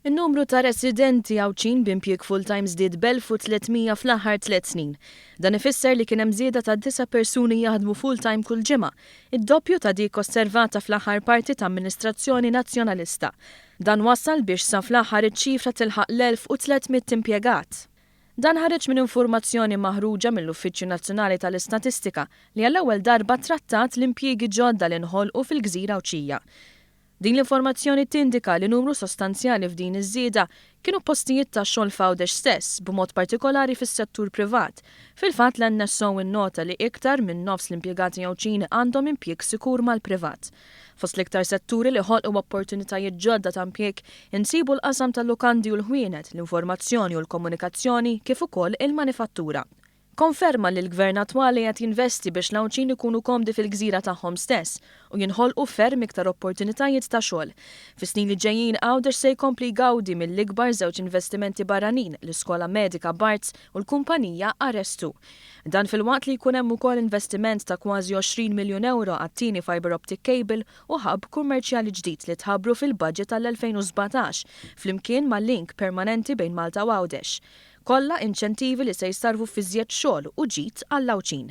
In-numru ta' residenti Għawdxin b'impjieg full-time żdied b'1,300 fl-aħħar tlett snin. Dan ifisser li kien hemm żieda ta' disa' persuni jaħdmu full-time kull ġimgħa, id-doppju ta' dik osservata fl-aħħar parti ta' amministrazzjoni Nazzjonalista. Dan wassal biex sa fl-aħħar iċ-ċifra tilħaq l-1,300 impjegat. Dan ħareġ minn informazzjoni maħruġa mill-Uffiċċju Nazzjonali tal-Istatistika li għall-ewwel darba trattat l-impjiegi ġodda li nħolqu fil-gżira Għawdxija. Din l-informazzjoni tindika li numru sostanzjali f'din iż-żieda kienu postijiet ta' xogħol f'Għawdex stess, b'mod partikolari fis-settur privat. Fil-fatt l-NSO innota li iktar minn nofs l-impjegati Għawdxin għandhom impjieg sikur mal-privat. Fost l-iktar setturi li ħolqu opportunitajiet ġodda ta' impjieg insibu l-qasam tal-lukandi u l-ħwienet, l-informazzjoni u l-komunikazzjoni kif ukoll il-manifattura. Konferma li l-Gvern attwali qed jinvesti biex l-Għawdxin ikunu komdi fil-gżira tagħhom stess u jinħolqu ferm iktar opportunitajiet ta' xogħol. Fis-snin li ġejjin Għawdex se jkompli jgawdi mill-ikbar żewġ investimenti barranin, l-Iskola Medika Barts u l-kumpanija Arestu. Dan filwaqt li jkun hemm ukoll investiment ta' kważi 20 miljun ewro għat-tieni fibre optic cable u hub kummerċjali ġdid li tħabbru fil-budget għall-2017 flimkien ma' link permanenti bejn Malta u Għawdex. Kollha inċentivi li se jsarrfu f'iżjed xogħol u ġid għall-Għawdxin.